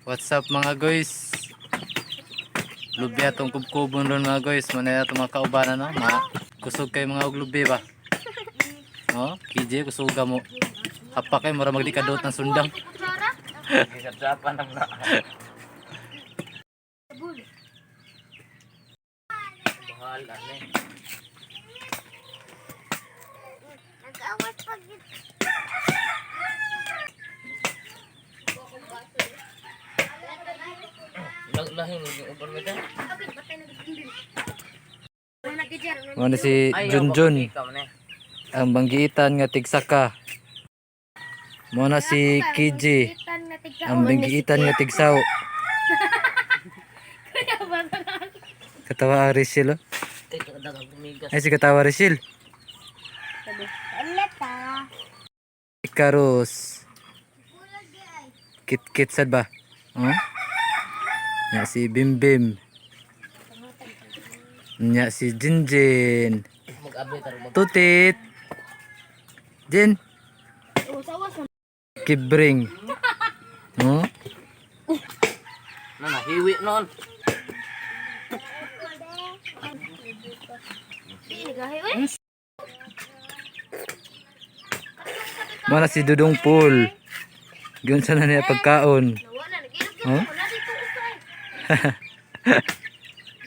What's up, mga guys? Lubi atong kubkubon ron, mga guys. Manay atong mga kaubanan, no? Ma kusog kay mga og lubi ba? No? KJ, kusuga mo. Hapak kay mura magdikadot ng sundang. Gisap-sapan na na. Bahala ni. Nag-awas pag Laglahin mo yung uban mo dyan. Mo na si Junjun, ang banggiitan nga tigsaka. Mo na si KJ, ang banggiitan nga tigsaw. Katawa ang Rizal, oh. Ay, kadagang kumigas. Ay, si katawa Rizal. Alata. Icarus. Kit-kit sad ba? Huh? Nya si Bimbim. Nya si Jinjin. Mag-abay taro mag. Tutit. Jin. Kibring. Huh? Na na hiwi noon. Mana si Dudong Pool. Giunsa na niya pagkaon. Huh? Ay.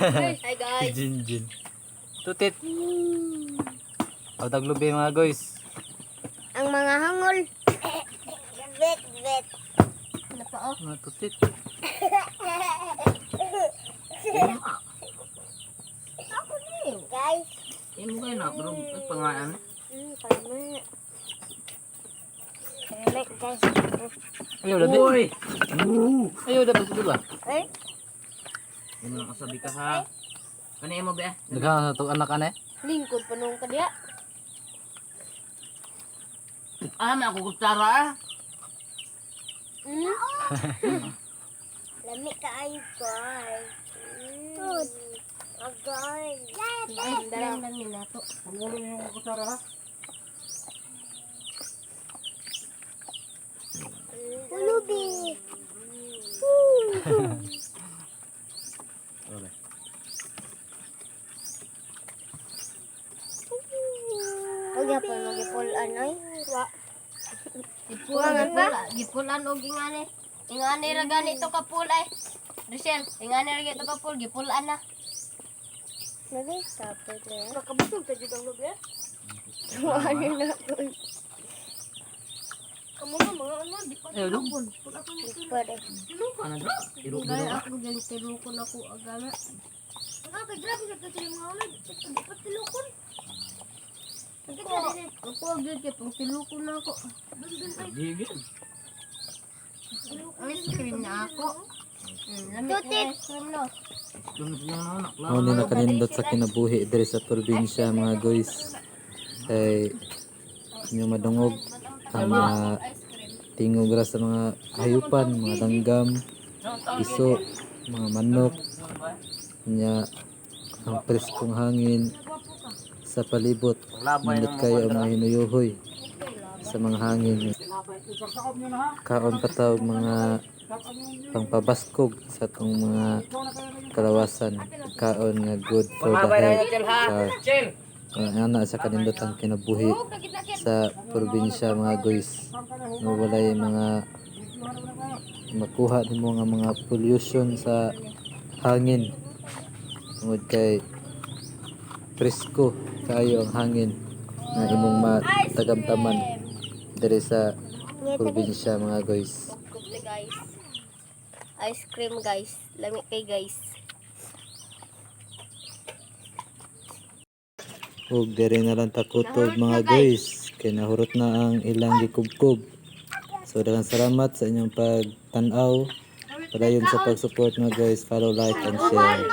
Hi Si guys. Jinjin. Tutit. Aw taglubi, mga guys. Ang mga hangol. Bet bet. Ano pa oh? Mga tutit. Guys. Imo kayo na pero ay pangalan. Tama. Salamat, guys. Ayaw dabi. Uy. Ayaw dabi sa ba? Eh? Imo lang kasabi ka ha. Kani imo be? Daghan na to anak ane. Lingkod pa nung kadya. Ah, may ako kutsara ah. Lami kaayo, guys. Mm. Agay. Dalam lang nila to. Pangulo niyo yung kutsara ha. Pulubi. Okay. Huwag yapon magipul anoy. Wa. Gipulan pa? Gipulan og ingani. Ingani ra ganito ka pool ay. Rochelle, ingani ra ganito ka pool, gipulan na. Nagay kapit na. Makabusog ta jud ang lubi. Wala na ko. Kamo nga mga ano, di pa Ayaw dong. Pwede. Ano dra? Iro gaya ako gyud tilukon ako agana. Grabe, grabe ka kasi mga ulan. Di pa tilukon. Ako gyud kay pang tilukon na ako. Gigil. Ice cream na ako. Lamit na Tutik. ice cream no. Yung anak. Mao ni nakanindot sa kinabuhi diri sa probinsya, mga guys. Kay inyo madungog ang mga tingog ra sa mga hayupan, mga langgam, iso, mga manok, nya ang preskong hangin sa palibot. Nindot kayo ang mga hinuyuhoy. Sa sa mga hangin. Kaon pa ta og mga pangpabaskog sa atong mga kalawasan. Kaon nga good for the Pamabay na health. Chel ha. Char. Chel. Ana sa kanindot ang kinabuhi sa probinsya, mga guys. Nga walay mga makuha nimo nga mga pollution sa hangin. Tungod kay presko kaayo ang hangin nga imong matagamtaman diri sa probinsya, mga guys. Kubte, guys. Ice cream, guys. Lami kay, guys. Ug diri na lang takutob, mga guys, kay nahurot na ang ilang gikubkob. So daghang salamat sa inyong pagtan-aw. Padayon sa pag-support, mga guys. Follow, like and share.